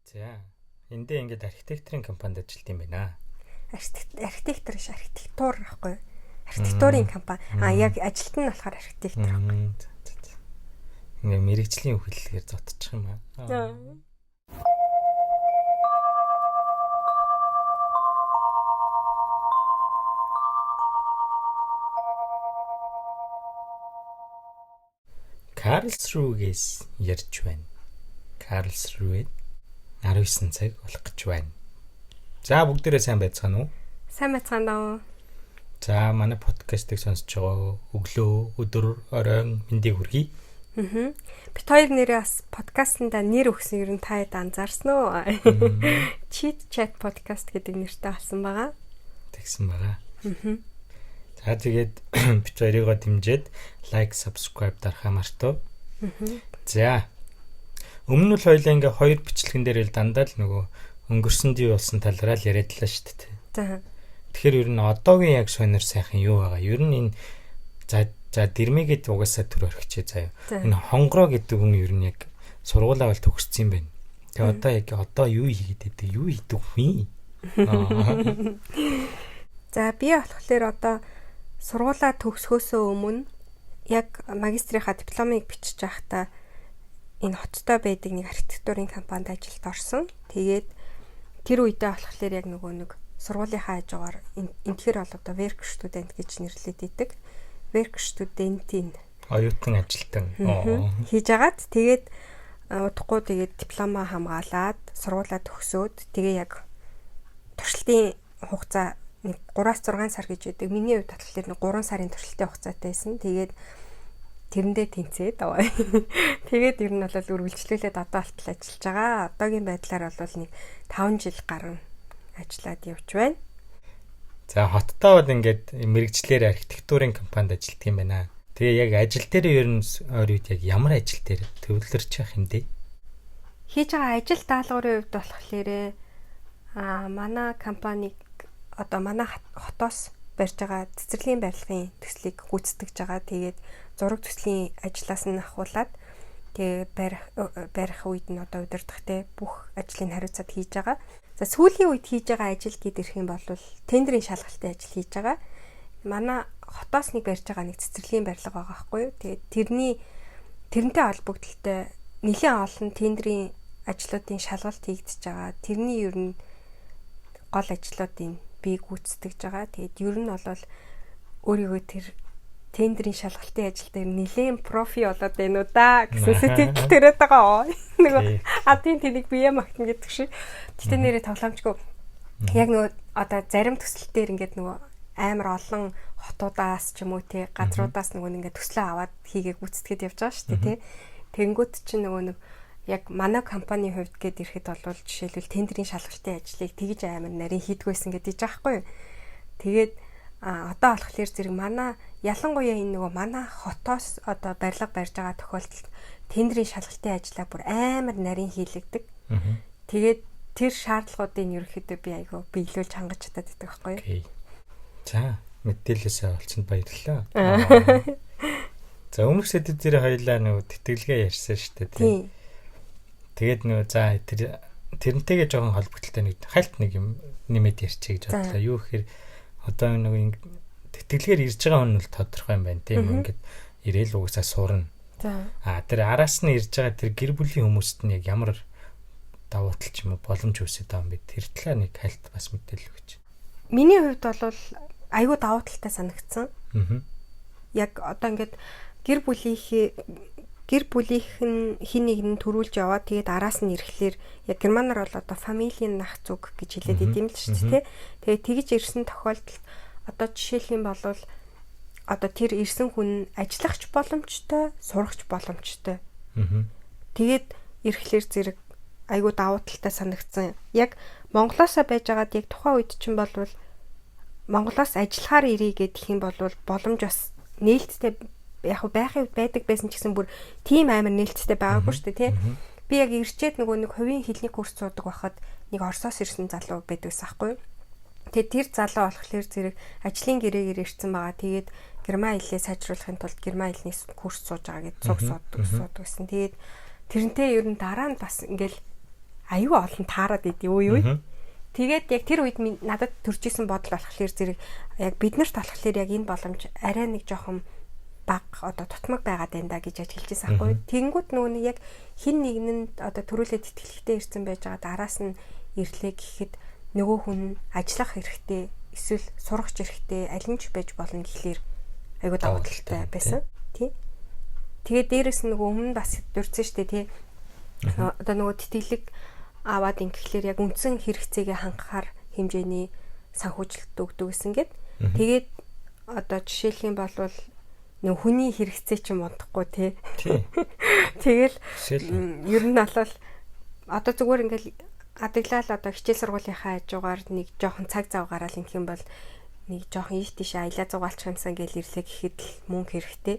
За. Эндээ ингээд архитекторын компанид ажилладаг юм байна. Архитектор биш, архитектур байхгүй юу? Архитектурын компани. А яг ажилт нь болохоор архитектор байхгүй. Ингээ мэрэгжлийн үхэллэгээр зодчих юм аа. Карлсругээс ярьж байна. Карлсруэд 19 цаг болох гэж байна. За бүгдээрээ сайн байцгаана уу? Сайн байцгаана уу? За манай подкастыг сонсож байгаа өглөө, өдөр, оройн мэндийг хүргэе. Аа. Бит хоёр нэрээ бас подкастнда нэр өгсөн ер нь та хэд анзаарсан уу? Chit Chat podcast гэдэг нэртэй болсон байгаа. Тэгсэн байгаа. Аа. За тэгээд бит хоёрыгоо дэмжиж лайк, subscribe дарахаа мартав. За. Өмнө нь л хоёлаа ингээ хоёр бичлэгэн дээр л дандаа л нөгөө өнгөрсөнд юу болсон талаараа л яриад лаа шүү дээ. За. Тэгэхээр ер нь одоогийн яг сонир сайхан юу байгаа? Ер нь энэ за дэрмигэд угаасаа төр орхичээ заяа. Энэ хонгороо гэдэг хүн ер нь яг сургуулаа бол төгссөн юм байна. Тэгээ одоо яг одоо юу хийгээд байдаг? Юу хийдэг хүн? За би болохоор одоо сургуулаа төгсөхөөсөө өмнө яг магистрийнхаа дипломыг бичиж байхдаа энэ хоттой байдаг нэг архитектурын компанид ажилд орсон. Тэгээд тэр үедээ болохоор яг нөгөө нэг сургуулийнхаа хажуугаар энтгэхэр бол одоо Werkstudent гэж нэрлэдэг идэг. Werkstudent-ийн оюутан ажилтан хийж агаад тэгээд удахгүй тэгээд дипломаа хамгаалаад сургуулаа төгсөөд тэгээ яг туршилтын хугацаа нэг 3-6 сар гэж байдаг. Миний хувьд болохоор нэг 3 сарын туршилтын хугацаатай байсан. Тэгээд тэрэндээ тэнцээд аваа. Тэгээд ер нь бол үргэлжлүүлээд одоо болтол ажиллаж байгаа. Одоогийн байдлаар бол нэг 5 жил гарan ажиллаад явж байна. За хоттой бол ингээд мэрэгчлэр архитектурын компанид ажилладаг юм байна. Тэгээ яг ажил дээр ер нь ойр үед яг ямар ажил дээр төвлөрч явах юм бэ? Хийж байгаа ажил даалгаврын хувьд болохоор манай компаниг одоо манай хотоос барьж байгаа цэцэрлэгийн барилгын төслийг гүйцэтгэж байгаа. Тэгээд зураг төслийн ажлаас нь ахуулаад тэгээ барих үед нь одоо удирдах те бүх ажлыг хариуцаад хийж байгаа. За сүүлийн үед хийж байгаа ажил гээд ирэх юм бол тендерийн шалгалтын ажил хийж байгаа. Манай хотоос нэг барьж байгаа нэг цэцэрлэгийн барилга байгаа байхгүй юу. Тэгээд тэрнтэй холбогдлолтой нэлээд олон тендерийн ажлуудын шалгалт хийгдэж байгаа. Тэрний ер нь гол ажлуудын би гүйцэтгэж байгаа. Тэгээд ер нь бол өөрийгөө тэр тендерийн шалгалтын ажил дээр нэлээд профи болоод байна уу да гэсэн сэтгэл төрөөд байгаа. Нөгөө адын тэнийг бие магтана гэдэг шиг. Гэтэ нэрээ тоглоомчгүй. Яг нөгөө одоо зарим төсөл дээр ингээд нөгөө амар олон хотуудаас ч юм уу те газруудаас нөгөө ингээд төслөө аваад хийгээ гүйцэтгээд явж байгаа шүү дээ те. Тэнгүүт чинь нөгөө нэг яг манай компанийн хувьд гээд ирэхэд бол жишээлбэл тендерийн шалгалтын ажлыг тэгж амар нарийн хийдгүйсэн гэдэг ч аахгүй. Тэгээд одоо болохоор зэрэг манай ялангуяа энэ нөгөө манай хотоос одоо барилга барьж байгаа тохиолдолд тендерийн шалгалтын ажлаа бүр амар нарийн хийлэгдэг. Тэгээд тэр шаардлагуудыг ерөнхийдөө би айгүй биелүүлж хангаж чадаад байдаг байхгүй юу? За мэдээлэлээсээ олцсонд баярлалаа. За өмнөх сэдв дээр хоёлаа нөгөө тэтгэлгээ ярьсан шүү дээ. Тийм. Тэгээд нөгөө за тэрнтэйгээ жоохон холбогдлолтой нэг хальт нэг юм нэмээд ярьчих гэж бодлоо. Юу гэхээр одоо нөгөө тэтгэлгээр ирж байгаа хүн бол тодорхой юм байна тийм ингээд ирээл угсаа сурна. За. А тэр араас нь ирж байгаа тэр гэр бүлийн хүмүүст нь яг ямар давуу тал ч юм уу боломж үүсээд байгаа юм бэ? Тэр талаар нэг хальт бас мэдээлэл өгч. Миний хувьд бол айгүй давуу талтай санагдсан. Аа. Яг одоо ингээд гэр бүлийнх нь хин нэг нь төрүүлж яваад тэгээд араас нь ирэхлээр яг германаар бол одоо фамилийн нах зүг гэж хэлээд идэм л шүү дээ. Тэгээд тэгж ирсэн тохиолдолд одоо жишээлх юм бол одоо тэр ирсэн хүн ажиллахч боломжтой, сурахч боломжтой. Тэгээд ирэхлээр зэрэг айгүй давуу талтай санагдсан. Яг Монголоосоо байжгаад яг тухайн үед чинь бол Монголоос ажиллахаар ирээ гэх юм бол боломж бас нээлттэй яг байхын байдаг байсан ч гэсэн бүр тийм амар нээлттэй байгаагүй шүү дээ тий. Би яг ирчээд нөгөө нэг хувийн хэлний курс суудаг байхад нэг Оросоос ирсэн залуу байдаг байсан аахгүй юу. Тэгээд тэр залуу болохоор зэрэг ажлын гэрээгээр ирсэн байгаа. Тэгээд герман хэлээ сайжруулахын тулд герман хэлний курс сууж байгаа гэж цуг суудаг гэсэн. Тэгээд тэрнтэй ер нь дараа нь бас ингээл аюу олон таарад идэв үе үе. Тэгээд яг тэр үед надад төрж исэн бодол болохоор зэрэг яг биднэрт болохоор яг энэ боломж арай нэг жоохон баг одоо тутмаг байгаад байна да гэж ажиглаж байсан аахгүй. Тэнгүүд нөгөө нэг яг хин нэгэн нь одоо төрүүлээд тэтгэлэгтэй ирсэн байж байгаа араас нь ирлээ гэхэд нөгөө хүн ажиллах хэрэгтэй эсвэл сурах хэрэгтэй аль нь ч байж болно гэхлээр айгуу давуу талтай байсан. Тий. Тэгээд дээрэс нь нөгөө өмнө бас дурдсан шүү дээ тий. Одоо нөгөө тэтгэлэг аваад ингэхлээр яг үндсэн хэрэгцээгээ хангахаар хэмжээний санхүүжилт өгдөг гэсэн гээд. Тэгээд одоо жишээлх юм бол нэг хүний хэрэгцээ чинь мундахгүй тий. Тэгэл ер нь бол одоо зүгээр ингээл адаглал одоо хичээл сургуулийнхаа хажуугаар нэг жоохон цаг зав гараал ингэх юм бол нэг жоохон ийш тийш аялаа зугаалчих юмсан гэл ирлээ гэхэд л мөнгө хэрэгтэй.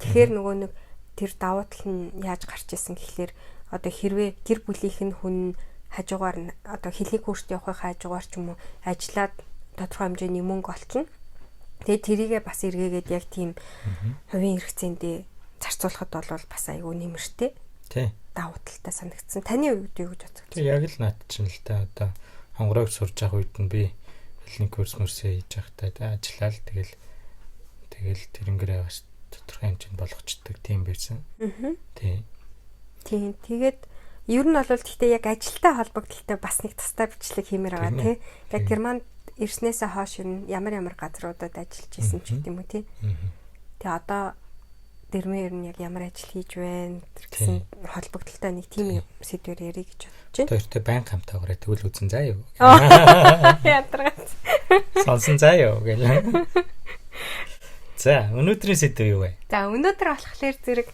Тэгэхээр нөгөө нэг тэр давуу тал нь яаж гарч исэн гэхлээр одоо хэрвээ гэр бүлийнх нь хүн хажуугаар одоо хэлний курст явахын хажуугаар ч юм уу ажиллаад тодорхой хэмжээний мөнгө олчихно. Тэгээд тэрийгээ бас эргээгээд яг тийм хувийн хэрэгцээндээ зарцуулахад бол бас айгүй нэмэртэй. Тий. Давуу талтай санагдсан. Таны хувьд юу гэж боддог? Тий, яг л над чинь л та одоо хонгорог сурж явах үед нь би хэлний курс мөрсөө хийж байхдаа ажиллаад тэгэл тэрнгэрээ бас тодорхой хэмжээнд болгочдөг тийм байсан. Аа. Тий. Тийм. Тэгээд ер нь бол гэхдээ яг ажилтай холбогдлолтой бас нэг тустай бичлэг хиймээр байгаа тий. Яг Германд ирснээсээ хойш ер нь ямар ямар газруудад ажиллаж исэн ч гэдэм үү тий. Тэгээ одоо дэрмээ ер нь яг ямар ажил хийж байна гэсэн холбогдлолтой нэг тийм сэдвээр ярих гэж бодож байна. Хоёртой байн хамтаагаараа тэгвэл үзэн заа юу. Ядаргац. Сонсон заа юу гэл. За, өнөөдрийн сэдв юу вэ? За, өнөөдөр болохоор зэрэг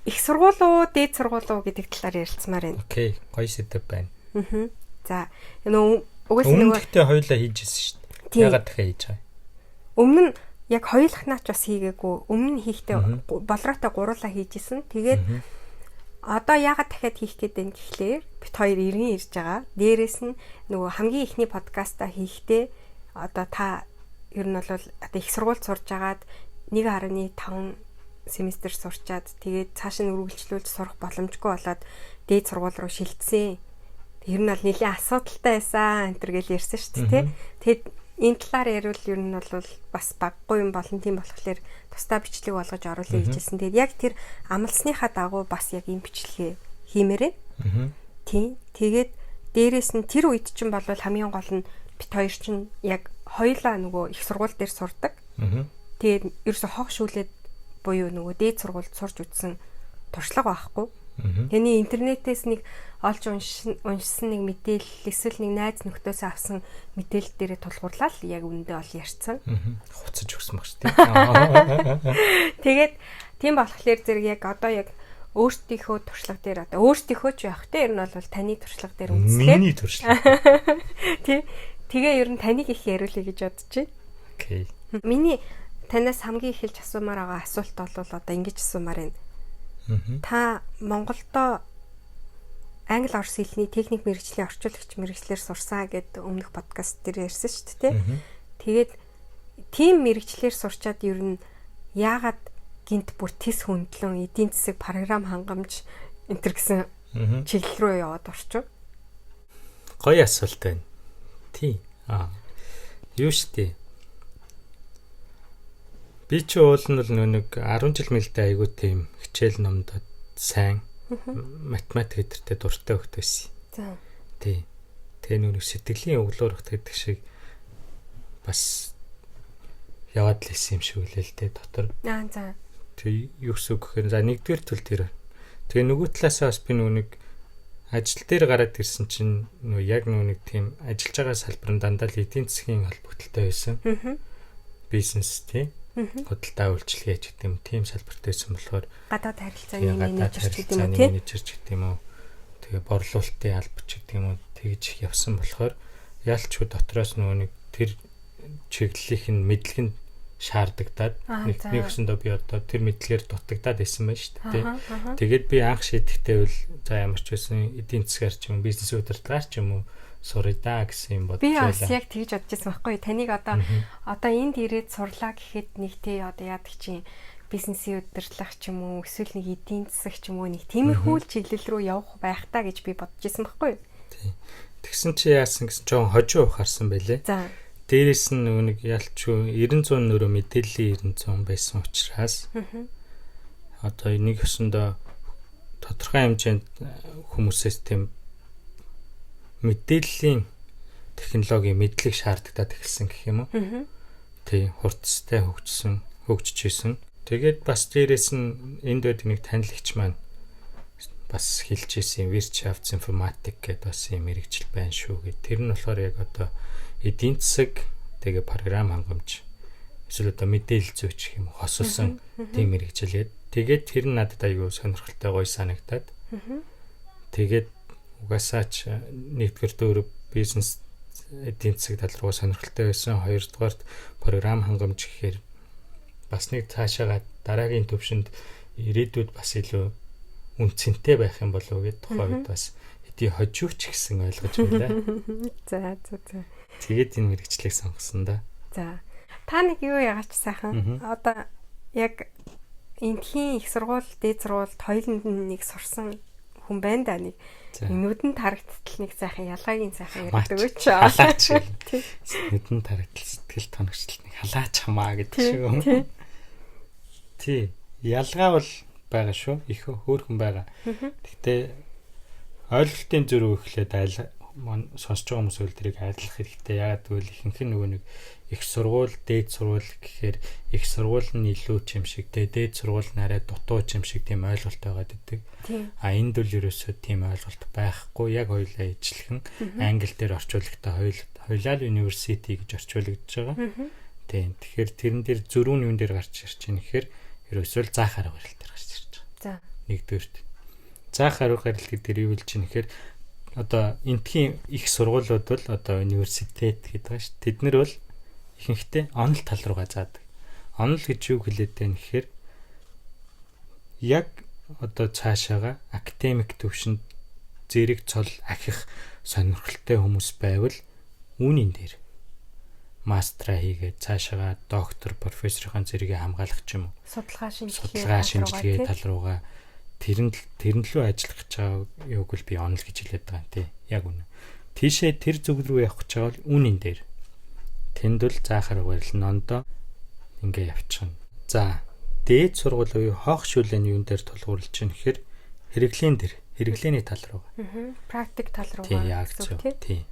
их сургууль уу, дээд сургууль уу гэдэг талаар ярилцмаар байна. Окей, гоё сэдв байна. Аа. За, нөгөө угаасаа нөгөө гэхдээ хоёулаа хийж ирсэн шүү дээ. Ягаад дахиад хийж байгаа юм? Өмнө нь яг хоёулахнаа ч бас хийгээгүй. Өмнө нь хийхдээ болроотой гуруулаа хийж исэн. Тэгээд одоо ягаад дахиад хийх гээд байна гэхлээр бит хоёр иргэн ирж байгаа. Дээрээс нь нөгөө хамгийн ихний подкаста хийхдээ одоо та ер нь бол одоо их сургуульд сурж агаад 1.5 семестр сурчаад тэгээд цааш нь үргэлжлүүлж сурах боломжгүй болоод дээд сургууль руу шилжсэн. Тэр нь бол нэлээд асуудалтай байсан энэ төр гэл ярьсан шүү дээ, тий. Тэгэд энэ талаар яриул ер нь бол бас баггүй юм болон тийм болохоор тусдаа бичлэг болгож оруулъя гэж хэлсэн. Тэгээд яг тэр амлсныхаа дагуу бас яг энэ бичлэгээ хиймээрээ. Тийм. Тэгээд дээрэс нь тэр үед чинь бол хамгийн гол нь бит хоёр чинь яг хоёулаа нөгөө их сургууль дээр сурдаг. Тэгээд ерөөсө хог шүүлээд буюу нөгөө дээд сургуульд сурч үтсэн туршлага байхгүй. Тэний интернетээс нэг олж уншсан нэг мэдээлэл эсвэл нэг найз нөхдөсөө авсан мэдээлэл дээрээ тулгуурлаад яг үүндээ ол ярьсан. Хуцаж өгсөн баг шүү дээ. Тэгээд тийм болохоор зэрэг яг одоо яг өөртөөхөө туршлага дээр одоо өөртөөхөө ч явах те ер нь бол таны туршлага дээр үндэслээд миний туршлага. Тий. Тэгээ ер нь таныг их яриулъя гэж бодож байна. Окей. Миний танаас хамгийн их хэлж асуумаар байгаа асуулт бол одоо ингэж асуумаар байна. Та Монголдо англи орос хэлний техник мэргэжлийн орчуулагч мэргэжлэр сурсан гэд өмнөх подкаст дээр ярьсан шүү дээ. Тэгээд тийм мэргэжлэр сурчаад ер нь яагаад гинт бүр тис хөндлөн эдийн засаг програм хангамж энэ төр гэсэн чиглэл рүү яваад орчих. Гоё асуулт байна. Тий. Аа. Юу шүү дээ. Би чи уул нь бол нэг 10 жил мэлдэ айгуу тийм хичээл номдод сайн математик гэдэртээ дуртай хөхт байсан. За. Тий. Тэгээ нэг сэтгэлийн өглөөрөхт гэдэг шиг бас яваад л исэн юм шиг үлээ л дээ дотор. Аа за. Тэг юу гэсэн үг гэхээр за нэгдүгээр төл тэр. Тэгээ нөгөө талаасаа бас би нөгөө нэг ажил дээр гараад ирсэн чинь нөгөө яг нөгөө нэг тийм ажиллаж байгаа салбар нь дандаа л эдийн засгийн холбогдлолтой байсан. Бизнес тий. Худалдаа үйлчилгээ ч гэдэг юм тийм салбарт байсан болохоор гадаад харилцааны менежер ч гэдэг юм уу тий. Менежер ч гэдэг юм уу. Тэгээ борлуулалтын албач гэдэг юм уу тэгж явсан болохоор ялчгүй дотроос нөгөө нэг тэр чиглэлийнх нь мэдлэг нь шаардагдаад нэг өсөндөө би одоо тэр мэдлэгээр дутагдаад байсан байна шүү дээ. Тэгээд би анх шийдэхдээ бол за ямар ч байсан эдийн засгаар ч юм уу бизнес удирдлагаар ч юм уу суръя да гэсэн юм бодож байлаа. Би бас яг тэгж бодож байсан байхгүй. Таныг одоо энд ирээд сурлаа гэхэд нэг тий одоо яадаг чинь бизнесийн удирдлага ч юм уу эсвэл нэг эдийн засаг ч юм уу нэг тиймэрхүү л чиглэл рүү явах байх та гэж би бодож исэн байхгүй юу? Тий. Тэгсэн чи яасан гэсэн жоохон хожуу ухаарсан байлээ. За. Дээрээс нь нөгөө нэг ялчгүй 90-100 нөрөө мэдээллийн 90-100 байсан учраас одоо нэг өсөндөө тодорхой хэмжээнд хүмүүсээс тийм мэдээллийн технологийн мэдлэг шаардлагатай эхэлсэн гэх юм уу? Тий, хурцтай хөгжиж исэн. Тэгээд бас дээрээс нь энд байдаг нэг танил эгч маань бас хэлж исэн Wirtschaftsinformatik гэдэг бас юм мэргэжил байна шүү гэд. Тэр нь болохоор яг одоо эдийн засаг, тэгээ програм хангамж эсвэл одоо мэдээлэл зүйч гэх юм хосолсон тийм мэргэжил гээд. Тэгээд тэр нь надад аягүй сонирхолтой гоё санагдаад. Тэгээд угаасаа ч нэгдүгээр өөрөө бизнес эдийн засаг тал руу сонирхолтой байсан. Хоёрдугаарт програм хангамж гэхээр бас нэг цаашаага дараагийн төвшөнд ирээдүйд бас илүү үн цэнтэй байх юм болов уу гэд тухайн үед бас хэдий хожууч гэсэн ойлгож байлаа. За за за. Тэгээд энэ мэргэжлийг сонгосон да. За. Та нэг юу ягаач сайхан. Одоо яг эндхийн их сургууль, дээд сургуульд хоёуланд нь нэг сурсан хүн байна да нэг. Нүдэн тарагттал нэг сайхан ялгаагийн сайхан ярьдаг өч. Халаач. Нүдэн тарагтал сэтгэл тоногчлол нэг халаач хамаа гэдэг шиг. Тий. Ялгаа бол байгаа шүү. Их хөөрхөн байгаа. Гэхдээ ойлголтын зөрүү эхлээд айл сонсож байгаа хүмүүс үл тэрийг айлах хэрэгтэй. Яагаад гэвэл ихэнх нь нөгөө нэг их сургууль, дээд сургууль гэхээр их сургууль нь илүү ч юм шиг, дээд сургууль нь арай дутуу ч юм шиг тийм ойлголт байгаад идэг. А энд бол ерөөсөө тийм ойлголт байхгүй. Яг хоёулаа ижилхэн англи дээр орчуулагтай хоёулаа л university гэж орчуулагдаж байгаа. Тийм. Тэгэхээр тэрэн дээр зөрүү нь юун дээр гарч ирж байна гэхээр ерөөсөө л заах арга барил дээр гарч ирж байгаа. За. Нэгдүгээрт. Заах арга барил гэдэг юу хэлж байна гэхээр одоо энтхийн их сургуулиуд бол одоо университет гэдэг байгаа шүү. Тэд нар бол ихэнхдээ онол тал руугаа заадаг. Онол гэж юу хэлээд байна гэхээр яг одоо цаашаага академик төвшөнд зэрэг цол ахих сонирхолтой хүмүүс байвал үүнийн дээр мастера хийгээд цаашаага доктор, профессорын зэрэгээ хамгаалах ч юм уу. Судалгаа шинжилгээ тал руугаа тэрэн лүү ажиллах гэж байгаа юуг бол би онол гэж хэлээд байгаа юм тий. Яг үнэ. Тийшээ тэр зүг рүү явах гэж байгаа бол үүнийн дээр. Тэнд бол заах арга барил нь ондоо ингээ явчихна. За, дээд сургууль буюу хоох шүлэн юун дээр тулгуурлаж байна гэхээр хэрэглээн дээр, хэрэглээний тал руу. Практик тал руу. Тий, яг зөв. Тий.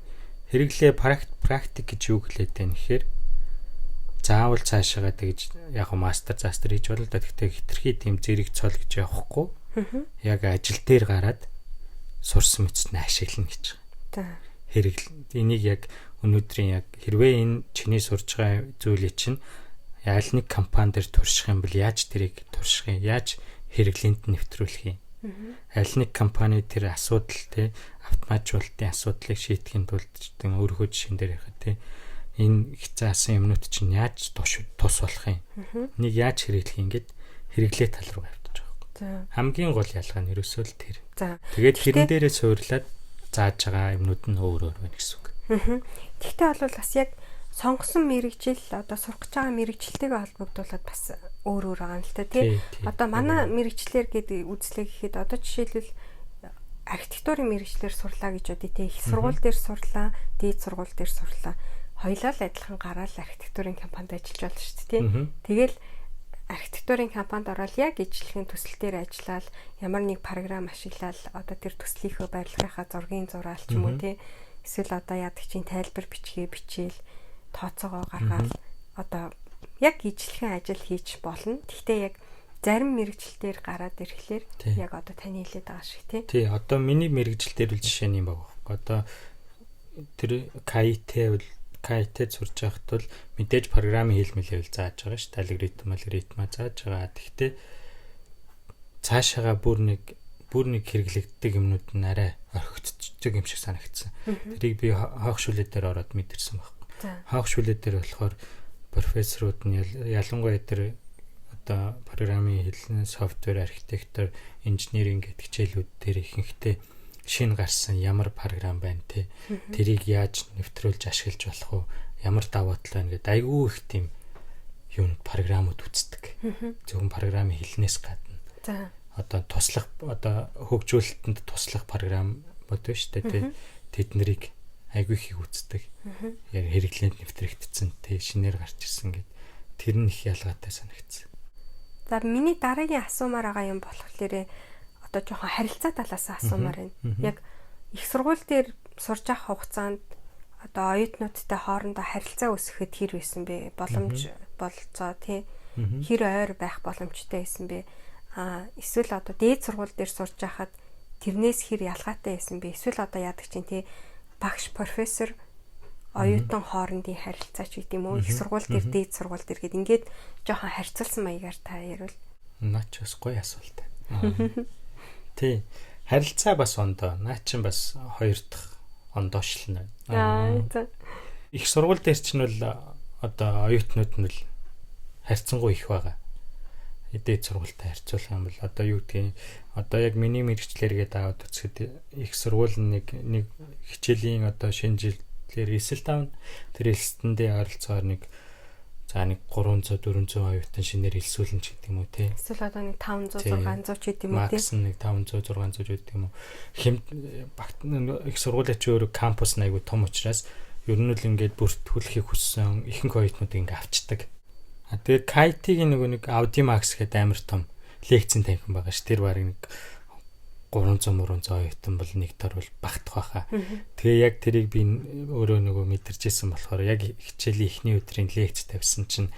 Хэрэглээ практик гэж юу хэлээд байна гэхээр заавал цаашаага тэгж яг мастер застер хийж болно л да. Гэхдээ хитрхи тийм зэрэг цол гэж явахгүй. Яг ажил дээр гараад сурсан мэдсэд нь ашиглана гэж байгаа. За. Хэрэгэл энийг яг өнөөдрийн яг хэрвээ энэ чиний сурж байгаа зүйлийг чинь аль нэг компани дээр турших юм бол яаж тэрийг турших юм? Яаж хэрэглээнд нэвтрүүлэх юм? Аль нэг компани тэр асуудал те автоматжуулалтын асуудлыг шийдэхин тулд ч гэдэг өөрийнхөө жишээн дээр ярихад те энэ хязгаасан юмнууд чинь яаж тус болох юм? Нэг яаж хэрэглэх юм гэд хэрэглээ тал руу явчихж байгаа байхгүй. За. Хамгийн гол ялгаа нь ерөөсөө л тэр. За. Тэгээд тэрэн дээрээ суурлаад зааж байгаа юмнууд нь өөр өөр байна гэсэн үг. Тэгтээ бол бас яг сонгосон мэргэжил одоо сурах гэж байгаа мэргэжилтэйгээ холбогдуулаад бас өөр өөр байгаа юм л та тий. Одоо манай мэргэжлэр гэдэг үзлээ гэхэд одоо жишээлбэл архитектурын мэргэжлэр сурлаа гэж бодъё тий. Их сургууль дээр сурлаа, дээд сургууль дээр сурлаа. Хоёлаа л адилхан гараал архитектурын компанид ажиллаж болно шүү дээ тий. Тэгэл архитектурын компанид ороод яг ижилхэн төсөл дээр ажиллаад ямар нэг програм ашиглаад одоо тэр төслийнхөө барилгынхаа зургийн зураал ч юм уу тий. Эсвэл одоо яадаг чинь тайлбар бичгээ бичээл тооцоогоо гаргаал одоо яг ижилхэн ажил хийж болно. Гэхдээ яг зарим мэргэжил дээр гараад ирэхлээр яг одоо таны хэлээд байгаа шиг тий. Тий, одоо миний мэргэжил дээр л жишээ нь юм баг. Одоо тэр KIT бол KIT сурж байхад бол мэдээж програмын хэл мэлээл зааж байгаа шүү дээ. Алгоритм зааж байгаа. Гэхдээ цаашаага бүр нэг хэрэглэгддэг юмнууд нь арай орхигдчихдаг юм шиг санагдсан. Тэрийг би хоох шүлээ дээр ороод мэдэрсэн байхгүй. Хоох шүлээ дээр болохоор профессорууд нь ялангуяа тэр одоо програмын хэлний софтвер архитектор, инженеринг гэдэг хичээлүүд дээр ихэнхдээ шинэ гарсан ямар програм байна те. Тэрийг яаж нэвтрүүлж ашиглаж болох вэ? Ямар давуу тал байна гэдэг айгүй их тийм юунд програмууд үздэг. Зөвхөн програмын хэлнээс гадна. За. Одоо туслах одоо хөгжүүлэлтэнд туслах програмууд байна шүү дээ, тий. Тэд нарыг айгүй их үздэг. Яг хэрэглээнд нэвтрэгдсэн, тий, шинээр гарч ирсэн гэд тэр нь их ялгаатай санагдсан. За, миний дараагийн асуумаар байгаа юм болохоор одоо жоохон харилцаа талаас асуумаар байна. Яг их сургууль дээр сурж авах хугацаанд одоо оюутнуудтай хоорондоо харилцаа үүсгэхэд хэр байсан бэ? Боломж бололцоо, тий, хэр ойр байх боломжтой байсан бэ? А эсвэл одоо дээд сургууль дээр сурж байхад тэрнээс хэр ялгаатай байсан бэ? Эсвэл одоо яадаг чинь, тий, багш, профессор, оюутан хоорондын харилцаа ч гэдэг юм уу? Их сургууль дээр, дээд сургууль дээр гээд ингээд жоохон харьцуулсан маягаар та ярил. Наа ч бас гоё асуулт. Тий. Харилцаа бас ондоо. Наа чин бас хоёр дахь ондоошлно. Аа, за. Их сургууль дээр чинь бол одоо оюутнууд нь л харьцангуй их байгаа. Дээд сургуультай харьцуулах юм бол одоо юу гэдгийг одоо яг миний мэргэжлээргээд аваад үзэхэд их сургууль нэг нэг хичээлийн одоо шинэ жилээр элсэлт авна. Тэр элсэлтэндээ ойролцоогоор нэг, за, нэг 300 400 оюутан шинээр элсүүлнэ ч гэдэг юм уу, те. Эсвэл одоо нэг 500 600 ч гэдэг юм уу, те. Max нэг 500 600 ч гэдэг юм уу. Хэм багт их сургуулийн чи өөрөө кампус нь айгүй том учраас ер нь л ингээд бүртгүүлэхийг хүссэн ихэнх оюутнуудыг ингээд авчдаг. А тэгээ KIT-ийн нөгөө нэг Audimax гэдэг амар том лекцийн танхим байгаа ш. Тэр бараг нэг 300 300 оюутан бол нэг тор бол багтах байхаа. Тэгээ яг тэрийг би өөрөө нөгөө мэдэрч исэн болохоор яг хичээлийн эхний өдрийн лекц тавьсан чинь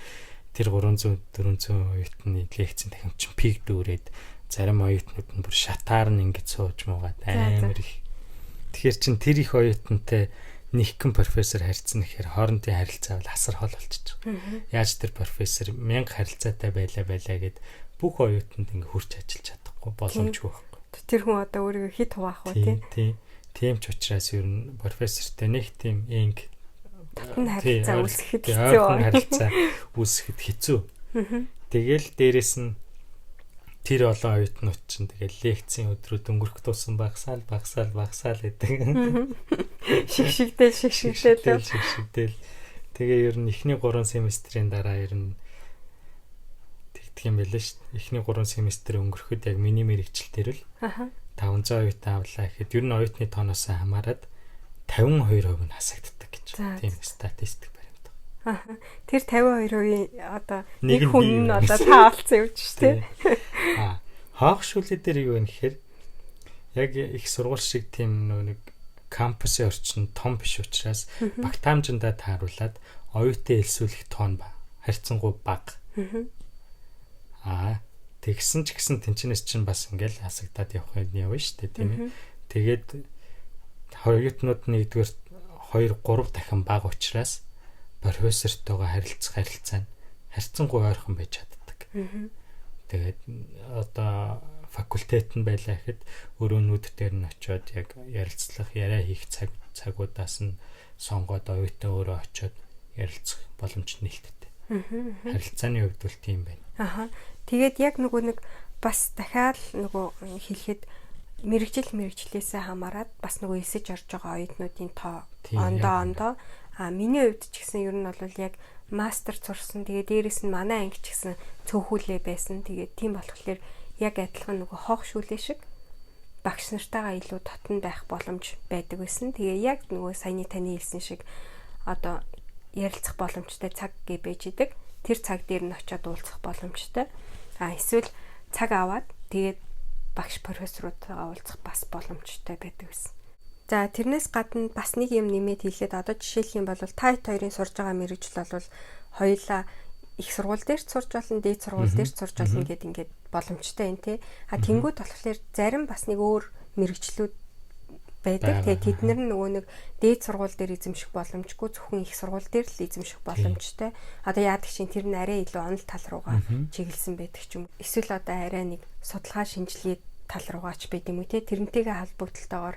тэр 300 400 оюутны лекцийн танхим чинь пик дүүрээд зарим оюутнууд нь бүр шатаар нь ингэж сууж муугаад амар их. Тэгэхээр чин тэр их оюутантай нэгхэн профессор харьцна гэхээр хоорондын харилцаа бол асар хол болчихж байгаа. Яаж тэр профессор 1000 харилцаатай байлаа байлаа гэд бүх оюутанд ингээ хүрч ажиллаж чадахгүй, боломжгүй байхгүй. Тэр хүн одоо өөрийгөө хэд хуваах вэ, тий? Тий. Тийм ч учраас ер нь профессортай нэг тийм инг татна харилцаа үүсгэхэд хэцүү. Харилцаа үүсгэхэд хэцүү. Тэгэл дээрэс нь тэр олон оюутнууд чинь тэгэл лекцийн өдрүүд өнгөрөх тусам багасаал багасаал багасаал гэдэг. Шиг шигтэл шиг шигтэл шиг шигтэл. Тэгээ ер нь эхний 3 семестрийн дараа ер нь тэгдэг юм байлаа шүү дээ. Эхний 3 семестр өнгөрөхөд яг миний мэргэжил дээр л 500 оюутан авлаа гэхэд ер нь оюутны тооноос хамаарат 52% нь хасагддаг гэж. Тийм статистик баримт. Аа. Тэр 52%-ийн одоо нэг хүн нь одоо та олцсон юм чи тээ. Аа. Хоох шүлээ дээр юу вэ гэхээр яг их сургууль шиг тийм нөө нэг кампусын орчин том биш учраас багтаамжиндаа тааруулаад оюутан элсүүлэх тоон ба харьцангуй бага. Аа, тэгсэн ч гэсэн тэнчнээс чинь бас ингээл хасагдаад явах юм явна шүү дээ, тийм ээ. Тэгээд оюутнууд нэгдүгээр 2 3 дахин бага учраас профессортойгоо харилцах харилцаа нь харьцангуй ойрхон байж чаддаг. Тэгээд одоо факультет нь байлаа гэхэд өрөөнүүд дээр нь очиод яг ярилцлах, яриа хийх цаг цагуудаас нь сонгоод оюутан өөрөө очиод ярилцах боломж нээлттэй. Харилцааны хувьд бол тийм байна. Аха. Тэгээд яг нөгөө нэг бас дахиад нөгөө хэлэхэд мэргэжил мэргэжлээсээ хамаарат бас нөгөө эсэж орж байгаа оюутнуудын тоо ондоо ондоо. А миний хувьд ч гэсэн ер нь бол яг мастер сурсан. Тэгээ дээрэс нь манай анги ч гэсэн цөөхүүлээ байсан. Тэгээд тийм болохоор яг адилхан нөгөө хоох шүлээ шиг багш нартайгаа илүү дотн байх боломж байдаг байсан. Тэгээ яг нөгөө саяны таны хэлсэн шиг одоо ярилцах боломжтой цаг гэ байж идэг. Тэр цаг дээр нь очиод уулзах боломжтой. А эсвэл цаг аваад тэгээд багш профессорудтайгаа уулзах бас боломжтой байдаг гэсэн. За, тэрнээс гадна бас нэг юм нэмээд хэлээд, одоо жишээлх юм бол та хэд хоёрын сурж байгаа мэргэжил бол хоёулаа их сургууль дээр ч сурж болно, дээд сургууль дээр ч сурж болно гэд ингээд боломжтой юм те. А тэнгууд болохоор зарим бас нэг өөр мэргэжлүүд байдаг. Тэгээ тэд нар нөгөө нэг дээд сургууль дээр эзэмших боломжгүй, зөвхөн их сургууль дээр л эзэмших боломжтой. Одоо яадаг чинь тэр нь арай илүү онол тал руугаа чиглэсэн байдаг ч юм. Эсвэл одоо арай нэг судалгаа шинжилгээ тал руугаа ч байд юм уу те. Тэрнтэйгээ холбогдлолтойгоор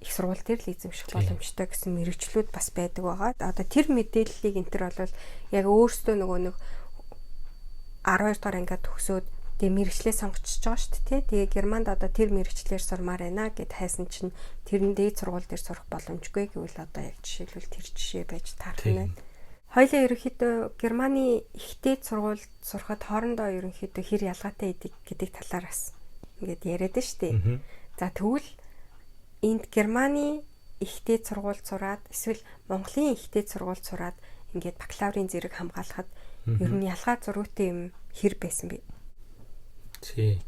их сургууль дээр л эзэмших боломжтой гэсэн мэргэжлүүд бас байдаг байгаа. Одоо тэр мэдээллийг энэ төр бол яг өөрсдөө нөгөө нэг 12 дугаар ангиад төгсөөд тэгээ мэргэжлээ сонгочихж байгаа шүү дээ. Тэгээ Германд одоо тэр мэргэжлээр сурмаар байна гэд хайсан чинь тэр нь дээд сургууль дээр сурах боломжгүй гэвэл одоо яг жишээлбэл тэр жишээ байж таарах нь байна. Хоёлаа ерөнхийдөө Германы их дээд сургуульд сурахад хоорондоо ерөнхийдөө хэр ялгаатай гэдэг талаар бас ингээд яриад нь штэ. За тэгвэл энд Германы их дээд сургуульд сураад эсвэл Монголын их дээд сургуульд сураад ингээд бакалаврын зэрэг хамгаалахад ер нь ялгаа зуруутай юм хэр байсан бэ? Тий.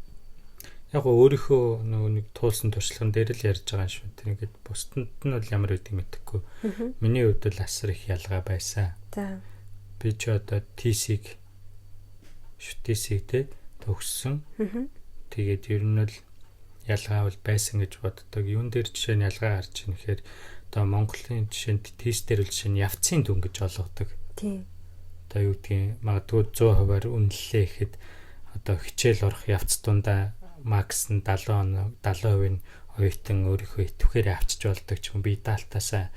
Яг өөрийнхөө нөгөө нэг туулсан туршлаган дээр л ярьж байгаа юм шүү. Тэр ингээд бусдад нь бол ямар байдгийг мэдэхгүй. Миний хувьд бол асар их ялгаа байсан. За. Би ч одоо TC-г TC-г те төгссөн. Тэгээд ер нь бол ялгаа бол байсан гэж боддог. Юун дээр жишээ нь ялгаа гарч ийн гэхээр одоо Монголын жишээнд тест дээр бол жишээ нь явцын дүн гэж олгодог. Тийм. Одоо юу гэдгийг магадгүй 100%-аар үнэллээ гэхэд одоо хичээл орох явц дундаа макс нь 70 оноо 70% нь оюутан өөрийнхөө идэвхээр авчиж болдог ч юм, бие даалтаасаа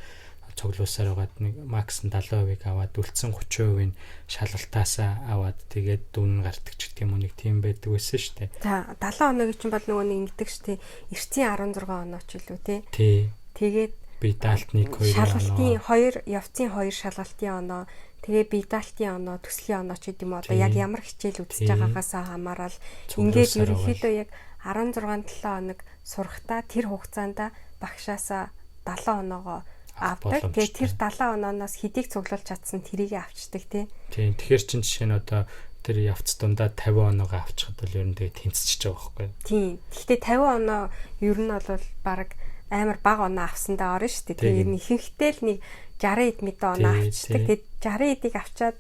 цуглуулсаар байгаад нэг макс нь 70%-ыг аваад үлдсэн 30% нь шалгалтаасаа аваад тэгээд дүн гардаг ч гэх юм уу, нэг тийм байдаг байсан шүү дээ. За 70 оноог чинь бол нөгөө нэг ингэдэг шүү дээ. Эртний 16 оноо ч илүү тий. Тий. Тэгээд бие даалт 1 2 шалгалтын 2 явцын 2 шалгалтын оноо, тэгээ бие даалтын оноо, төслийн оноо ч гэдэм үү, одоо яг ямар хичээл үзэж байгаагаас хамаарал ингээд ерөнхийдөө яг 16 7 хоног сурахтаа тэр хугацаанд багшаасаа 70 оноогоо авдаг. Тэгээ тэр 70 онооноос хэдийг цуглуулж чадсан тэрийг авчдаг тий. Тийм. Тэгэхээр чин жишээ нь одоо тэр явц дундаа 50 оноогоо авчихад бол ер нь тэгээ тэнцчихэж байгаа байхгүй. Тийм. Гэхдээ 50 оноо ер нь бол баг амар бага оноо авсандаа орно шүү дээ. Тэгээ ер нь ихэнхдээ л нэг 60 эд мэдээ оноо авчдаг. Тэгээд 60 эдийг авчаад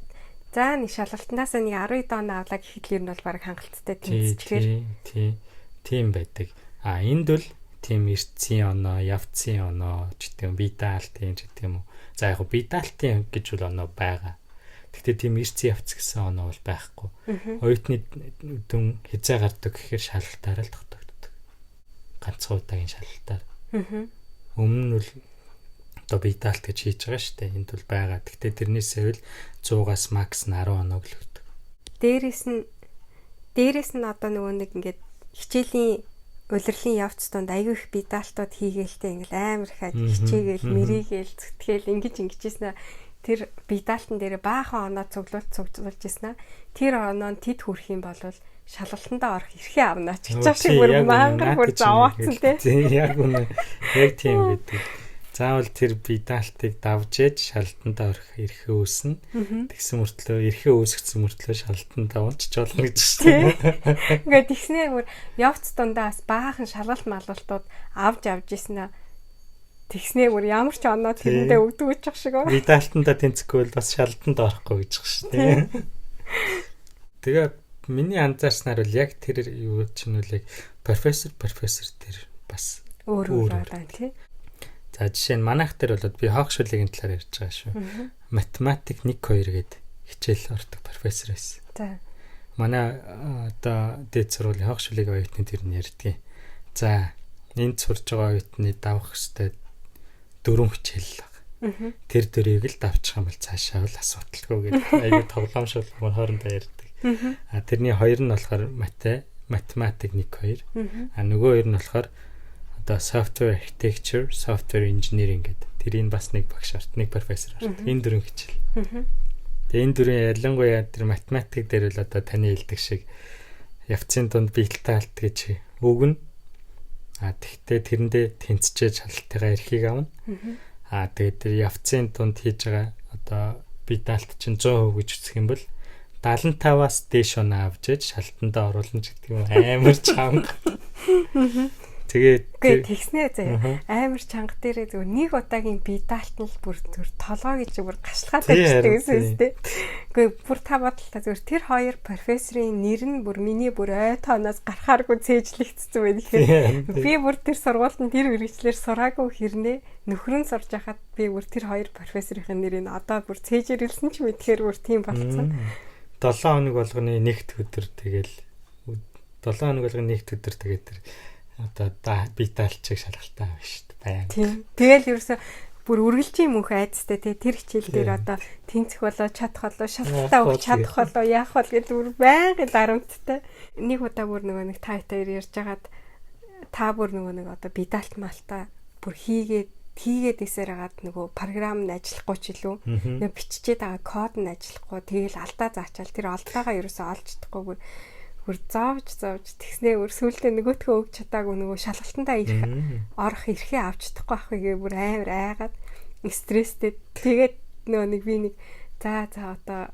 за нэг шалгалтнаасаа нэг 10 эд оноо авлаа гэхэд л ер нь бол баг хангалттай тэнцчихээр. Тийм. Тийм байдаг. А энд бол тийм эртцийн оноо, явцын оноо ч гэдэг юм, бие даалтын ч гэдэг юм уу. За яг бие даалтын гэж бол оноо байгаа. Гэхдээ тийм эртцийн явц гэсэн оноо бол байхгүй. Оюутны дүн хязаа гардаг гэхээр шалгалтаараа л тогтогддог. Ганцхан удаагийн шалгалтаар. Өмнө нь бол одоо бие даалт гэж хийж байгаа шүү дээ. Энд бол байгаа. Гэхдээ тэрнээсээ л 100-аас макс нь 10 оноо л өгдөг. Дээрээс нь одоо нөгөө нэг ингээд хичээлийн улирлын явц тунд аягүй их бие даалтууд хийгээлтэй ингээл амар их хичээгээл мэрийгээл зүтгээл ингэж ингэжсэн. Тэр бие даалтан дээр баахан оноо цуглуулж ирсэн. Тэр оноо нь тэд хүрэх юм бол шалгалтандаа орох эрхээ авна ч гэж шиг бүр мангар бүр зовоотсон тий. Тийм, яг үнэ. Яг тийм гэдэг. Заавал тэр бие даалтыг давж ээж шалгалтандаа орох эрхээ үүснэ. Тэгсэн мөртлөө эрхээ үүсгэсэн мөртлөө шалгалтандаа унчиж болно гэж шүү дээ. Ингээд тэгснээр бүр явц дундаа бас баахан шалгалт малгалтууд авч ирсэн аа. Тэгснээр бүр ямар ч оноо тэрэндээ өгдөг гэж шиг ба. Бие даалтандаа тэнцэхгүй бол бас шалгалтанд орохгүй гэж шүү дээ. Тэгээ миний анзаарснаар бол яг тэр юу чинь үл яг профессор тэр бас өөр өөр тий. За жишээ нь манайх дээр бол би хоог шүлгийн талаар ярьж байгаа шүү. Математик 1 2 гээд хичээл ордог профессор байсан. За. Манай одоо дээд сургуулийн хоог шүлгийн оюутны тэр нь ярьдгийн. За энд сурж байгаа оюутны давах ёстой 4 хичээл баг. Тэр дөрийг л давчих юм бол цаашаа бол асуудалгүй гэдэг аягүй тоглоом шулуун хоорондоо ярьдаг. А тэрний хоёр нь болохоор математик 1 2. А нөгөө хоёр нь болохоор одоо software architecture, software engineering гэдэг. Тэрийг бас нэг багш арт, нэг профессор арт. Энэ дөрвөн хичээл. Тэгээ энэ дөрвөн ялангуяа тэр математик дээр л одоо таны хэлдэг шиг явцын дунд биелэлтэй алт гэж өгнө. А тэгтээ тэрэндээ тэнцчээж шалгалтынхаа эрхийг авна. А тэгээд тэр явцын дунд хийж байгаа одоо бие даалт чинь 100% гэж үзэх юм бол 75-аас дээш оноо авч ээж шалтандаа оруулна ч гэдэг юм, амар чанга. Тэгээд үгүй тэгснээ заяа. Амар чанга дээрээ зөв нэг удаагийн бие даалт нь л бүр зүр толгой гэж бүр гашлгаад тавьчихдаг гэсэн юм дээ. Үгүй бүр та бодлоо зөв тэр хоёр профессорын нэр нь бүр миний бүр ой тооноос гарахааргүй цээжлэгдсэн байх гэхээр би бүр тэр сургуультанд тэр мэрэгчлэр сураагүй хэрнээ нөхрөн сурж байхад би бүр тэр хоёр профессорын нэрийг одоо бүр цээжэрэлсэн ч мэдхээр бүр тийм болцсон. 7 хоног болгоны нэгт өдөр тэгэл 7 хоног болгоны нэгт өдөр тэгээд тэр одоо бие даалчиг шалгалтаа авна шүү дээ. Баян. Тийм. Тэгэл ерөөсө бүр үргэлжийн мөнх айцтай тий тэр хичээл дээр одоо тэнцэх болоо чадах болоо шалгалтаа өгч чадах болоо яах бол гэж бүр байнгын дарамттай. Нэг удаа бүр нөгөө нэг та хоёр ярьж хагаад та бүр нөгөө нэг одоо бие даалт малтаа бүр хийгээд Хийгээд исээр хагаад нөгөө програм нь ажиллахгүй ч илүү нөгөө биччихээд байгаа код нь ажиллахгүй тэгэл алдаа заачаал тэр алдаагаа ерөөсөө олж чадахгүй бүр зоовж зоовж тэгснээ бүр сүүлдээ нөгөөтгөө өгч чадаагүй нөгөө шалгалтандаа ирэх орох эрхээ авч чадахгүй байх үгээ бүр амар айгаад стресстэй. Тэгээд нөгөө нэг би нэг за за одоо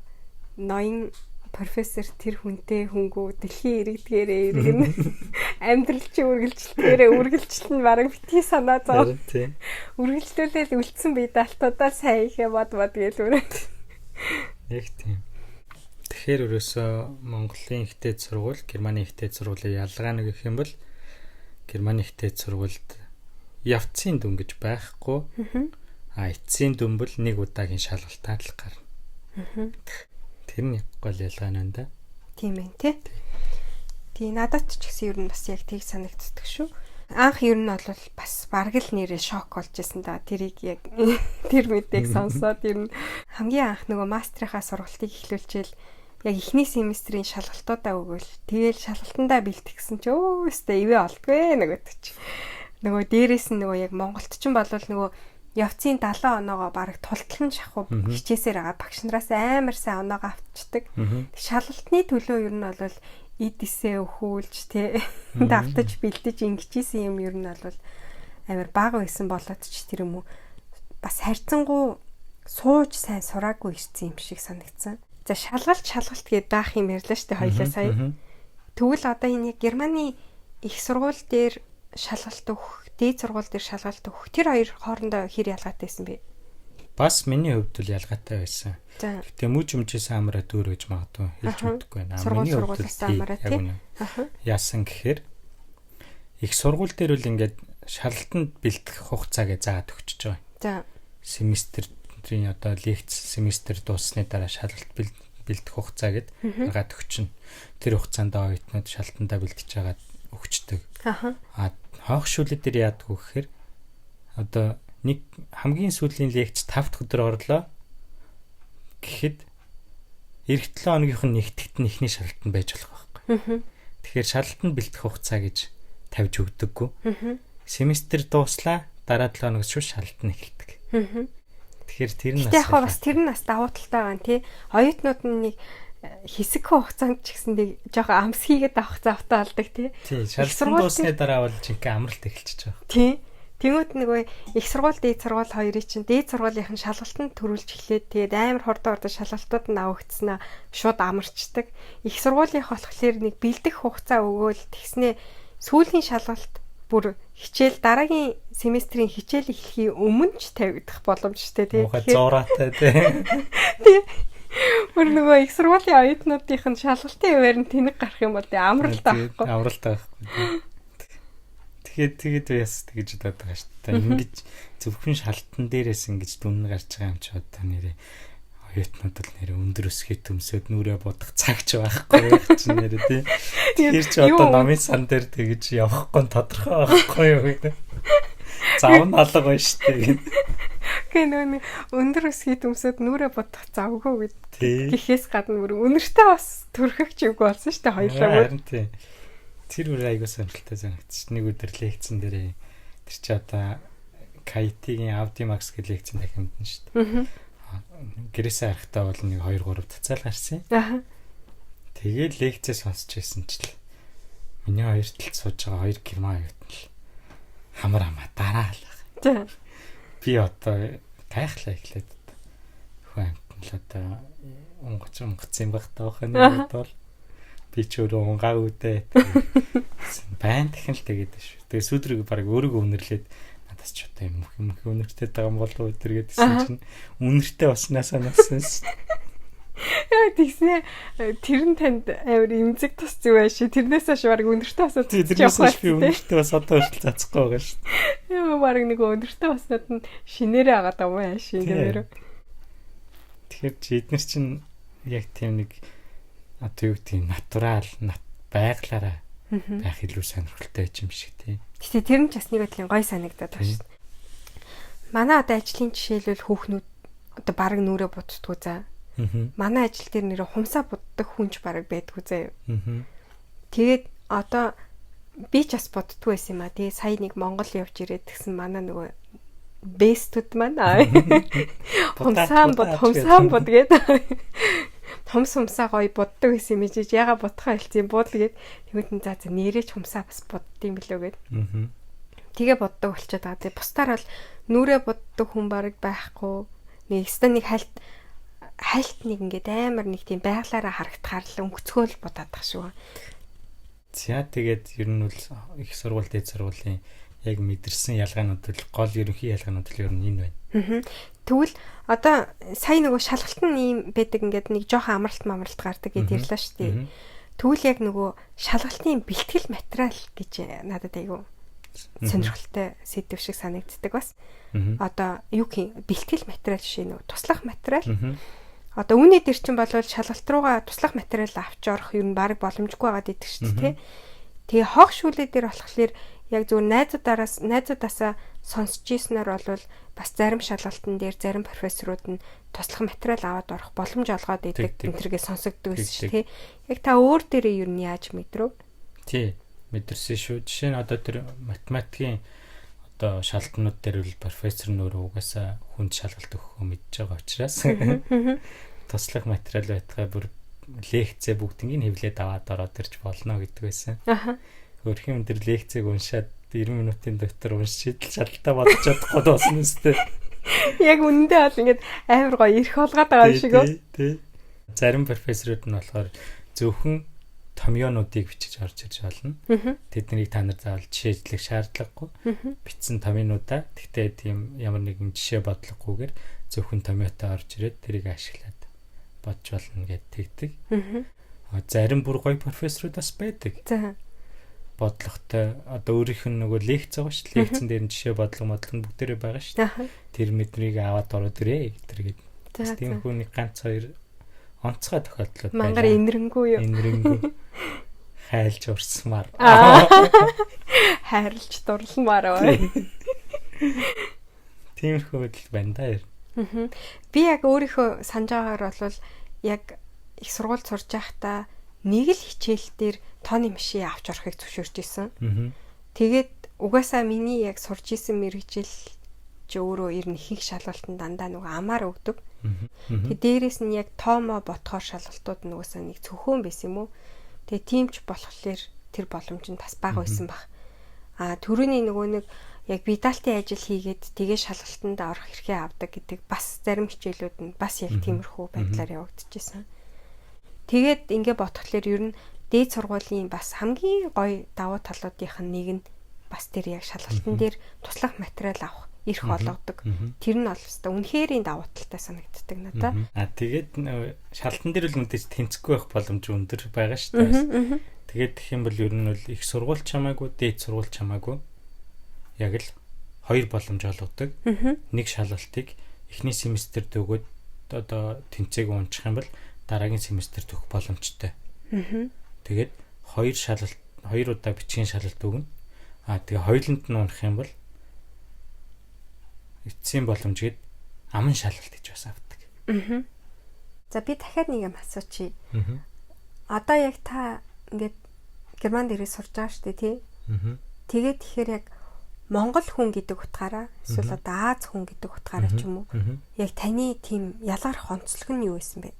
ноён профессор тэр хүнтэй хүнгүү дэлхийн иргэдгээрээ иргэн амьдрал чи үргэлжилтгээрээ үргэлжилт нь бараг битгий санаа зов. Үргэлжлүүлээл үлдсэн бие даалтуудаа сайн ихэ бод бод гээл үрээ. Яг тийм. Тэгэхээр ерөөсөө Монголын их дээд сургууль, Германы их дээд сургуулийн ялгаа нэг гэх юм бол Германы их дээд сургуульд явцын дүн гэж байхгүй. А эцсийн дүн бол нэг удаагийн шалгалтаар л гарна. Тэр нь гол ялгаа нь да. Тийм ээ тий. Тий надад ч гэсэн ер нь бас яг тийг санагддаг шүү. Анх ер нь бол бас бараг л нэрээ шок болж исэн да. Тэрийг яг тэр мэдээг сонсоод ер нь хамгийн анх нөгөө мастрынхаа сургалтыг эхлүүлчихэл яг эхний семестрийн шалгалтуудаа өгөөл тэгэл шалгалтандаа бэлтгэсэн чи өө өстэй ивэ олдгүй нөгөөд чи. Нөгөө дээрээс нь нөгөө яг Монголд ч болвол нөгөө явцын 70 оноогоо бараг тултал нь шахуу хичээсээр байгаа багш нараас амар сайн оноогоо авчдаг. Шалгалтны төлөө ер нь бол эд эсээ өхүүлж тэ давтаж бэлдэж ингэжсэн юм ер нь бол амар бага байсан болоод ч тэр юм уу бас харьцангуй сууж сайн сураагүй ирсэн юм шиг санагдсан. За шалгалт шалгалт гэдээ даах юм ярьлаа штэ хоёлаа сая. Тэгвэл одоо энэ яг Германы их сургууль дээр шалгалт өгөх, дээд сургууль дээр шалгалт өгөх тэр хоёр хоорондоо хэр ялгаатай байсан бэ? Бас миний хувьд бол ялгаатай байсан. Гэтэ мөж өмчөөс амраа дүүр гэж магадгүй хэлж мэдэхгүй байна. Миний хувьд бол яг үнэ. Яасан гэхээр их сургууль дээр бол ингээд шалгалтанд бэлтгэх хугацаа гэж заагаад өгчөж байгаа. За. Семестрийн одоо лекц семестр дууссаны дараа шалгалт бэлдэх хугацаа гэд гаргаад өгчнө. Тэр хугацаанд оюутнууд шалтандаа бэлдэж байгаад өгчдөг. Аа хонх шүлэг дээр яадаг вэ гэхээр одоо нэг хамгийн сүүлийн лекц 5 дахь өдөр орлоо гэхэд эх 7 хоногийнх нь нэгтгэт нь эхний шалгалтанд байж болох байхгүй. Тэгэхээр шалгалтанд бэлтгэх хугацаа гэж тавьж өгдөггүй. Семестр дууслаа дараа 7 хоногоос шууд шалгалт нь эхэлдэг. Тэгэхээр тэр нь бас яг бас тэр нь бас давуу талтай байгаа тий. Оюутнууд нь нэг хэсэг хугацаанд ч гэсэн нэг жоохон амс хийгээд авах завтай болдог тий. Тий, шалгалт дууссаны дараа бол жинхэнэ амралт эхэлчихэж байгаа. Тий. Тэнгүүд нөгөө их сургууль, дээд сургууль хоёрын чинь дээд сургуулийнх нь шалгалтанд төрүүлж эхлээд тэгээд амар хурдан хурдан шалгалтууд нь авагдсанаа шууд амарчдаг. Их сургуулийнх болохоор нэг бэлдэх хугацаа өгөөл тэгснээ сүүлийн шалгалт бүр хичээл дараагийн семестрийн хичээл эхлэхийн өмнө ч тавигдах боломжтой тий. Тэгэхээр зуураатай тий. Тий. Бүр нөгөө их сургуулийн оюутнуудынх нь шалгалтын үеэр нь тэнэг гарах юм бол амралт авахгүй. Амралт авахгүй. Тэгэхээр тэгээд яс тэгж бодоод байгаа шүү дээ. Ингэж зөвхөн шалтан дээрээс ингэж дүн гарч байгаа юм чи одоо нэрээ оюутнууд л нэрээ өндөр өсгий төмсөд нүрээ бодох цагч байхгүй байх чинь нэрээ тий. Тэгэхээр чи одоо номын сан дээр тэгж явахгүй нь тодорхой байхгүй юу гэдэг. Зав нь алга байна шүү дээ гэх. Гэ нөө өндөр өсгий төмсөд нүрээ бодох завгүй гэд. Гэхээс гадна бүр үнэртэй бас төрхөгч үгүй болсон шүү дээ хоёлаа бүр. Харин тий. Тэр бүр айгуу сонирхолтой санагдчих. Нэг өдөр лекцэн дээрээ тэр чи одоо KIT-ийн Audi Max гэх лекцэн дахимдна шүү дээ. Гэрээсээ харахтаа бол нэг 2 3 цацаал гарсан. Аа. Тэгээд лекцээ сонсч байсан чил миний хоёр талд сууж байгаа хоёр герман оюутан л хамар хамаа дараалах. За. Би одоо гайхлаа эхлээд хүн амтан л одоо унгаж унгацсан юм байх таа бах нэг бол би ч өөрөө унгаагүй дээ. Байн дахин л тэгээд шүү. Тэгээ сүдрийг баг өөрийгөө үнэрлээд надаас ч одоо юм юм үнэртэй байгаа юм болов уу тэр гэдсэн чинь үнэртэй болсноосаа нассан. Яа тэгснэ тэр нь танд амар имзэг тус зүг байш. Тэрнээс хойш баг өндөртэй басаад тэрнээс хойш би өндөртэй бас одоо хүртэл цацхгүй байгаа шүү. Яа баг нэг өндөртэй баснад нь шинээрээ агаад байгаа юм ааш нэмэр. Тэгэхээр чи эднэр чинь яг тийм нэг одоо юу гэдэг натурал байглаараа байх илүү сонирхолтой юм шиг тий. Гэтэ тэр нь ч бас нэг бодлын гой санагдаад байна шүү. Манай одоо ажлын жишээлбэл хүүхнүүд одоо бараг нүрээ буддггүй за. Манай ажил дээр нэрээ хумсаа буддаг хүн ч бараг байдгүй заяа. Тэгээд одоо би ч бас буддгүй байсан юм а. Тэгээ сая нэг Монгол явж ирээд тэгсэн манай нөгөө Бэстүүд маань хумсаан бод хумсаан бод гээд хумс хумсаа гоё буддаг гэсэн юм ижиж яга будхаа хэлсэн буудал гээд тэгвэл нь за за нэрээч хумсаа бас буддсан билүү гээд. Тэгээ буддаг болчиход байгаа. Тэгээ бусдаар бол нүрээ буддаг хүн бараг байхгүй. Нэг өстө нэг хальт хальт нэг ингээд амар нэг тийм байглаараа харагдахаар л өнгөцгөөл будаад тах шүү. За тэгээд ер нь бол их сургууль дээд сургуулийн яг мэдэрсэн ялгаанууд бол гол ерөнхий ялгаанууд л ер нь энэ байна. Тэгвэл одоо сая нөгөө шалгалт нь ийм байдаг ингээд нэг жоохон амралт мамралт гардаг гэдээ ярьлаа шүү дээ. Тэгвэл яг нөгөө шалгалтын бэлтгэл материал гэж надад айгүй сонирхолтой сэдв шиг санагддаг бас. Одоо юу гэх юм бэлтгэл материал жишээ нөгөө туслах материал. Одоо үүний дээр чинь болвол шалгалт руугаа туслах материал авч орох ер нь баг боломжгүй байгаад идэг шүү дээ, тий. Тэгээ хог шүүлээ дээр болохоор яг зөв найзуудараас найзуудаасаа сонсч ийснээр бол бас зарим шалгалтын дээр зарим профессорууд нь туслах материал аваад орох боломж олгоод идэг энэ төргээ сонсогддог байсан шүү тий. Яг та өөр дээрээ ер нь яаж мэдрэв? Тий, мэдэрсэн шүү. Жишээ нь одоо тэр математикийн одоо шалгалтнууд дээр бол профессор нь өөрөө угаасаа хүнд шалгалт өгөхөө мэдж байгаа учраас туслах материал байтугай бүр лекцээ бүгднийг хэвлээд аваад ороод ирж болно гэдэг байсан. Аха. Хөрхийн өндөр лекцийг уншаад 90 минутын дотор уншиж л шалгалтаа бодож чадахгүй дуусна үстэй. Яг үнэндээ бол ингээд амар гоё эрх олгоод байгаа юм шиг үү? Тий. Зарим профессорууд нь болохоор зөвхөн томьёонуудыг бичиж орж ирж болно. Тэднийг та нар заавал жишээжлэх шаардлагагүй. Бичсэн томьёонуудаа тэгтээ тийм ямар нэгэн жишээ бодлогогүйгээр зөвхөн томьёотой орж ирээд тэрийг ашиглаад бодж болно гэд тэгдэг. Зарим бүр гоё профессорууд бас байдаг. За. Бодлоготой одоо өөрийнх нь нөгөө лекц байгаа шүү дээ. Лекцэн дээр нь жишээ бодлого модлого нь бүгдээрээ байгаа шүү дээ. Тэр мэдрийг аваад ороод ирээ гэтэргээд. Тийм хүн нэг ганц хоёр онцгой тохиолдлууд байлаа. Мангар инэрэнгүй юу? Инэрэнгүй. Хайлж урсмаар. Хайрлж дурламаар бай. Тиймэрхүү байдал байна да. Би яг өөрийнхөө санаж байгаагаар бол яг их сургуульд сурж байхдаа нэг л хичээл дээр тооны машин авч орохыг зөвшөөрч исэн. Тэгээд угаасаа миний яг сурж исэн мэргэжил чи өөрөө ер нь ихэнх шалгалтанд дандаа нөгөө амаар өгдөг. Тэгээд дээрэс нь яг тоомоо ботхоор шалгалтууд нь угаасаа нэг цөхөөн байсан юм уу. Тэгээд тийм ч болохоор тэр боломж нь бас бага байсан баг. А түрүүний нөгөө нэг яг бидаалтын ажил хийгээд тэгээ шалгалтанд орох эрхээ авдаг гэдэг бас зарим хичээлүүд нь бас яг тиймэрхүү байдлаар явагдчихсан. Тэгээд ингээ бодхолоор ер нь дээд сургуулийн бас хамгийн гоё давуу талуудынх нь нэг нь бас тэр яг шалгалтын дээр туслах материал авах эрх олгодог. Тэр нь бол өстой үнэхэрийн давуу талтай санагддаг надаа. А тэгээд шалгалтын дээр л мэдээж тэнцэхгүй байх боломж өндөр байгаа шүү дээ. Тэгээд гэх юм бол ер нь бол их сургууль ч хамаагүй, дээд сургууль ч хамаагүй яг л хоёр боломж олгодог. Нэг шалгалтыг эхний семестрт өгөөд одоо тэнцээг унчих юм бол дараагийн семестрт өгөх боломжтой. Тэгээд хоёр шалгалт хоёр удаа бичгийн шалгалт өгнө. А тэгээ хоёуланд нь унах юм бол эцсийн боломж гээд аман шалгалт гэж бас авдаг. За би дахиад нэг юм асуучих. Одоо яг та ингээд Германд ирээ сурж байгаа шүү дээ, тий? Тэгээд тэгэхээр яг Монгол хүн гэдэг утгаараа эсвэл одоо Аз хүн гэдэг утгаараа ч юм уу яг таны тийм ялгарх онцлог нь юу байсан бэ?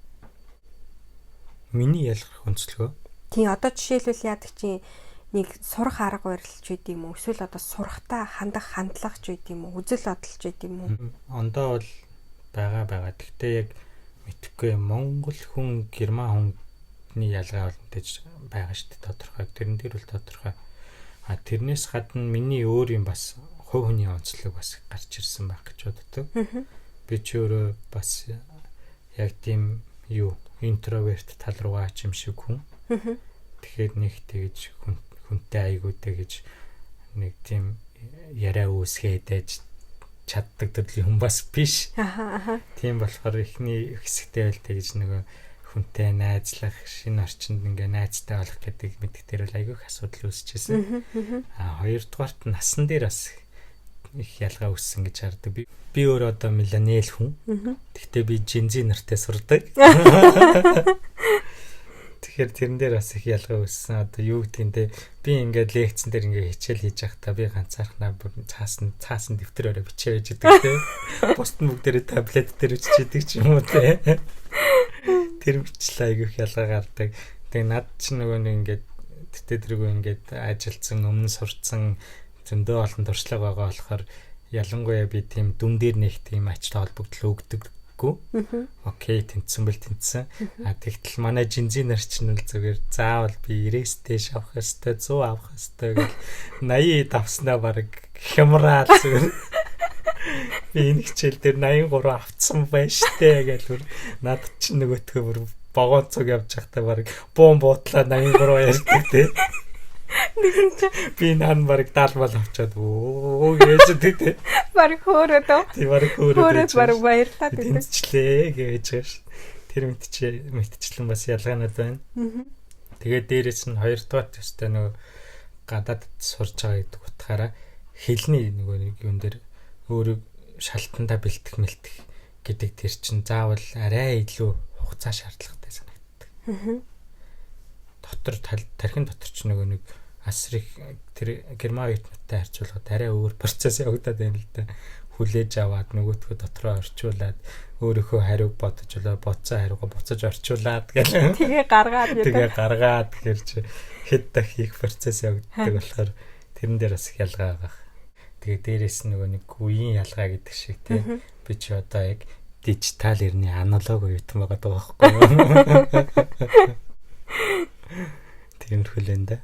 Миний ялгарх онцлогоо? Тийм, одоо жишээлбэл яадаг чинь нэг сурах арга барилч байд юм уу? Эсвэл одоо сурахтаа хандах хандлага ч байд юм уу? Үзэл бодол ч байд юм уу? Ондоо бол байгаа. Гэхдээ яг мэдхгүй Монгол хүн, Герман хүний ялгаа бол мэдээж байгаа шүү дээ тодорхой. Тэрэн дээр бол тодорхой. А тэрнээс гадна миний өөр юм бас хувь хүний онцлог бас гарч ирсэн байх гэж боддог. Би ч өөрөө бас яг тийм юу интроверт тал руугаа ч юм шиг хүн. Тэгэхээр нэг тэгж хүнтэй айгуутай гэж нэг тийм яриа үүсгээд ээж чаддаг төрлийн хүн бас биш. Тийм болохоор эхний хэсэгтээ бол тэгж нөгөө хүнтэй найзлах, шинэ орчинд ингээ найзтай болох гэдэг мэддэг дээр бол айгүй их асуудал үүсчихсэн. А хоёрдугаарт насан дээр бас их ялгаа үүссэн гэж хардаг. Би өөрөө одоо миллениал хүн. Гэхдээ би Gen Z нартай сурдаг. Тэгэхээр тэрэн дээр бас их ялгаа үүссэн. Одоо юу гэдгийг те би ингээд лекцэн дээр ингээд хичээл хийж байхдаа би ганцаархнаа бүр цаасан цаасан дэвтэр өрөө бичээ байж идэг те. Бусд нь бүгдээрээ таблет дээр бичиж идэг ч юм уу те. Тэр бичлээ айгүйх ялгаа гардаг. Тэгээ над ч нөгөө нэг ингээд тэтэ тэргүй ингээд ажилласан, өмнө сурцсан зөндөө олон туршлага байгаа болохоор ялангуяа би тийм дүн дээр нэг тийм ач холбогдол өгдөггүй. Окей, тэнцсэн бэл тэнцсэн. А тэгтэл манай жинзийн нар чинь л зүгээр заавал би 90-ээс дээш авах ёстой, 100 авах ёстой гэл 80 давснаа баг хямраал зүгээр. Би энэ хичээл дээр 83 авцсан байж штэ гэл бүр над чинь нөгөөтгөө бүр вагон цуг явж байхдаа баг буун буутлаа 83 ярьдаг те. Тэгсэн чинь би нан баг даалмал авчаад өө гэж тий. Баг хөөрөөд. Тий баг хөөрөөд. Хөөрөөд баг баярлаад байдаг. Тэнцчлээ гэж байгаа ш. Тэр мэтчлэн бас ялгаанууд байна. Тэгээд дээрэс нь хоёрдугаар төстэй нөгөө гадаадд сурж байгаа гэдэг утгаараа хэлний нөгөө нэг юм дээр өөрөө шалтандаа бэлтгэх мэлтэх гэдэг тэр чинь заавал арай илүү хугацаа шаардлагатай санагддаг. Дотор тархин дотор ч нөгөө нэг асар их тэр герман оюутнуудтай харьцуулахад арай өөр процесс явагдаад байна л да. Хүлээж аваад нөгөөтгөө дотроо орчуулад өөрийнхөө хариуг бодож болоо бодсон хариугаа буцаж орчуулад гэл. Тэгээ гаргаад тэгээ гаргаад гэрч хэд дах хийх процесс явагддаг болохоор тэрэн дээр бас их ялгаа байгаа. Тэгээ дээрээс нь нөгөө нэг үеийн ялгаа гэдэг шиг тий. Би чи одоо яг дижитал эртний аналог оюутан байгаа даа байхгүй юу? Тиймэрхүү л энэ да.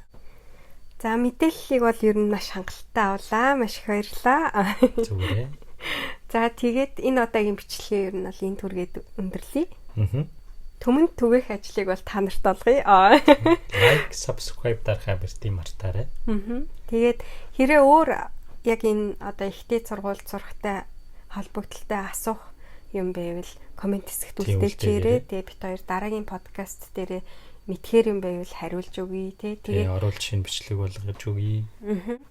За мэдээллийг бол ер нь маш хангалттай авлаа. Маш их баярлалаа. Зүгээрээ. За тэгээд энэ удаагийн бичлэгээ ер нь бол энэ түргээд өндөрлөе. Түмэнд түгээх ажлыг бол та нарт олгоё. Like, subscribe дарахаа бэртий мартаарай. Тэгээд хэрэг өөр яг энэ одоо ихтэй сургууль сурахтай холбогдлолтой асуух юм байвал коммент хэсэгт үлдээчээрэй. Тэгээ бит хоёр дараагийн подкаст дээрээ мэдхээр юм байвал хариулж өгье тий. Тэгээ оруулж шинэ бичлэг болгож өгье.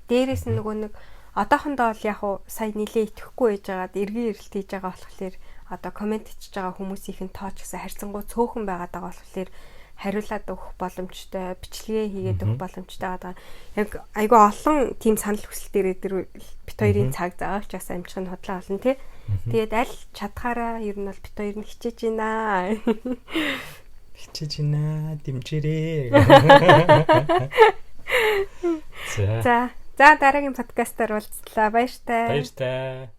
Дээрээс нь нөгөө нэг одоохондоо бол яг уу сая нилээ итгэхгүй байж байгаад эргэн ирэлт хийж байгаа болохоор одоо коммент хийж байгаа хүмүүсийнх нь тооч гэсэн харьцангуй цөөхөн байгаад байгаа болохоор хариулаад өгөх боломжтой, бичлэгээ хийгээд өгөх боломжтой байгаа. Яг айгүй олон тийм санал хүсэлт ирээд бит хоёрын цаг заавч бас амжих нь худлаа олон тий. Тэгээд аль чадхаараа ер нь бол бит хоёр нь хичээж байна. Хичээж байна, дэмжээрэй. За. За дараагийн подкастаар уулзлаа. Баяртай. Баяртай.